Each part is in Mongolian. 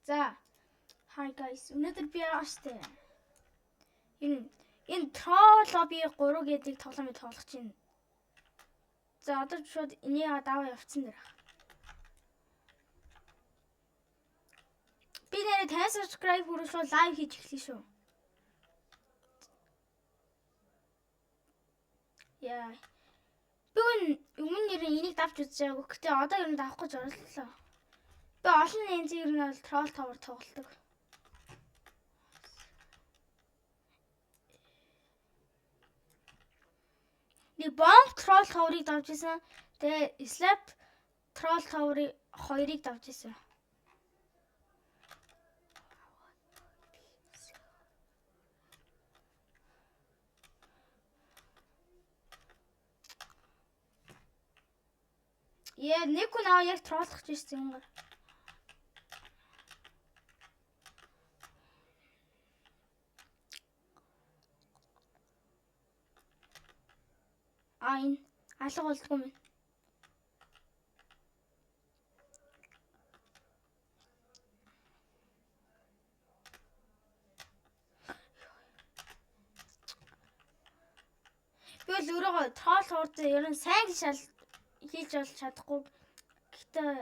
За. Hi guys. Өнөөдөр би яах штэ. Энэ Troll Lobby 3 гэдэг тоглоомыг тоглох чинь. За, одоо шууд энийг даваа явцсан дээр. Би нэрээ 50 subscribe хүрвэл шууд live хийж эхлэе шүү. Яа. Би өмнө нэрээ энийг давж үзэж байгаагүй. Гэтэ одоо ер нь давах гэж оролдлоо. Би олон янзын ер нь бол Troll Tower тоглодог. Нэг Bomb Troll Tower-ыг давж исэн. Тэгээ Slap Troll Tower-ыг хоёрыг давж исэн. Яа, нэг хүн аа яг троллох гэж ирсэн юм гар. А энэ алга болдгоо юм. Би бол өөрөөгөө troll хуурдаа ер нь сайн шал хийж болж чадахгүй. Гэхдээ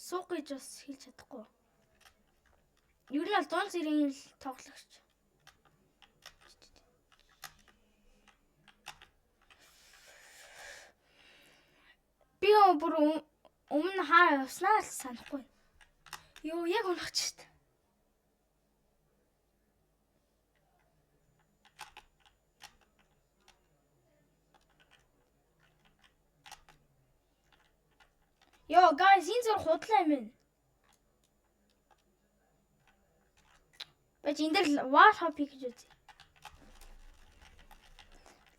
суух гэж бас хийж чадахгүй. Ер нь бол дунд зэргийн л тоглогч. Би бүр өмнө хаа явснаа л санахгүй. Йоо, яг унах ч шүү. Йоо, guys, энэ зур худлаа юм байна. Бач энэ дэр wall hop хийж үзье.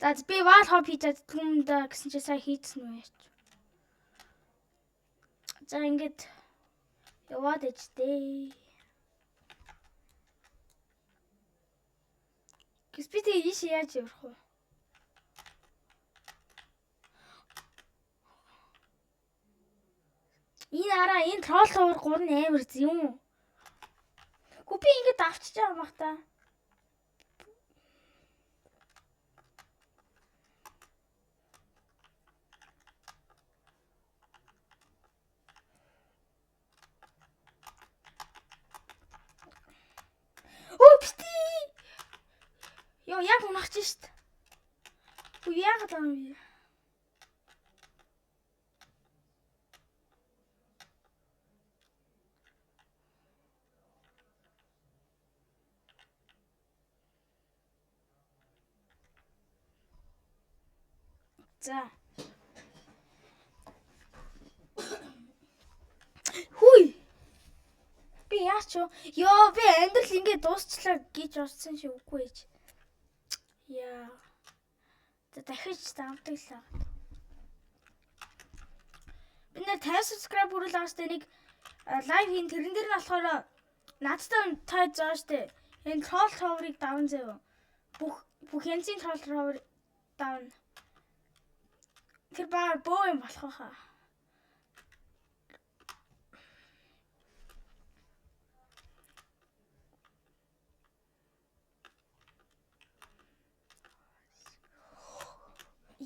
За, би wall hop хийж чаддгүй юм да гэсэн чи сая хийцэн үү яач. За, ингээд яваад иждээ. Гэс би тэгээ ийш яаж явах вэ? Энэ араа энэ Troll Tower 3 нь амар зүүн. Гү би ингээд авчиж байгаа юм бах та. Оо бити. Йоо, яг унах чинь шт. Үу, яагаад байгаа юм бэ? За. Хүй. Би яач вэ? Йоо, би амьдрал ингээд дуусчлаа гэж бодсон чи үгүй ээж. Яа. За, дахиж давдаг л аа. Би нэр 50 subscribe хүрэл байгаа штэ, нэг live хийн, тэрэн дээр нь болохоор надтай та заа штэ. Энэ Troll Tower-ыг даван заяа. Бүх янзын Troll Tower давна. Тэр баа бөө юм болох байхаа.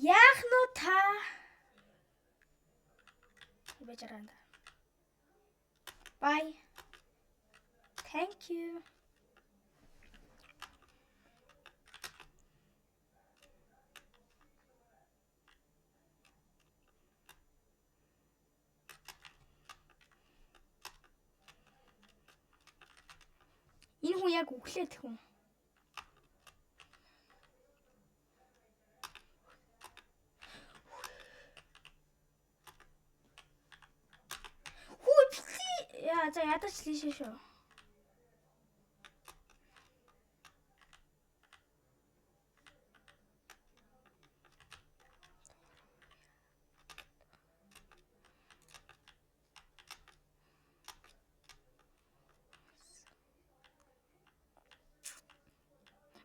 Яах нь та? Байж байгаа. Bye. Thank you. Энэ хүн яг үхлээд хүн. Хүү бити. Яа, за ядаж лишээ шүү.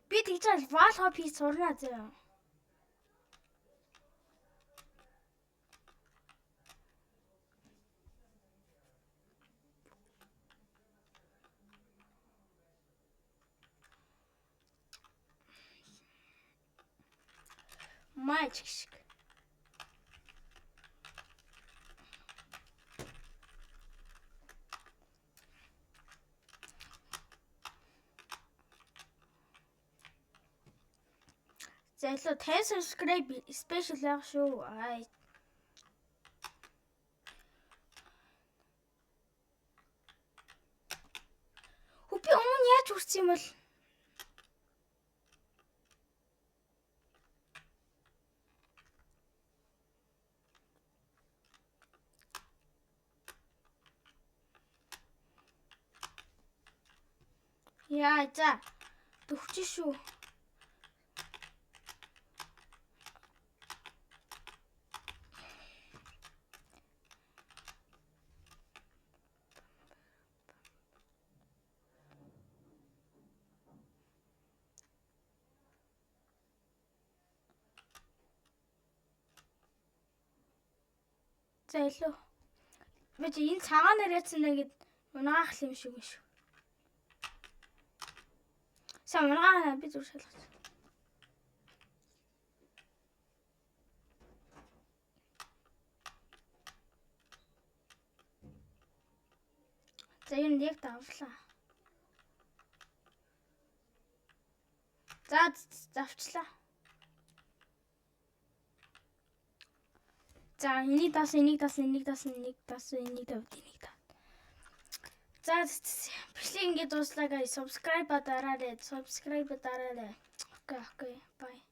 Би тэгж байгаа wall hop хийж сурна зөө. Magic шиг. За илүү 50 subscribe special байх шүү. Ай. Хөө би өмнө яаж хүрсэн юм бол? Яа за. Төгч шүү. За илүү. Би чи энэ цагаан яриадсан нэгэд унагаах юм шиг юм шүү. Сайн унагаах би зүр шалгах. За ер нь яг давлаа. За завчлаа. За энийг даасан, энийг даасан, энийг даасан, энийг даасан, энийг давд, энийг давд. За бичлэг ингээд дууслаа guys. Subscribe дараарай. Subscribe дараарай. Okay, okay. Bye.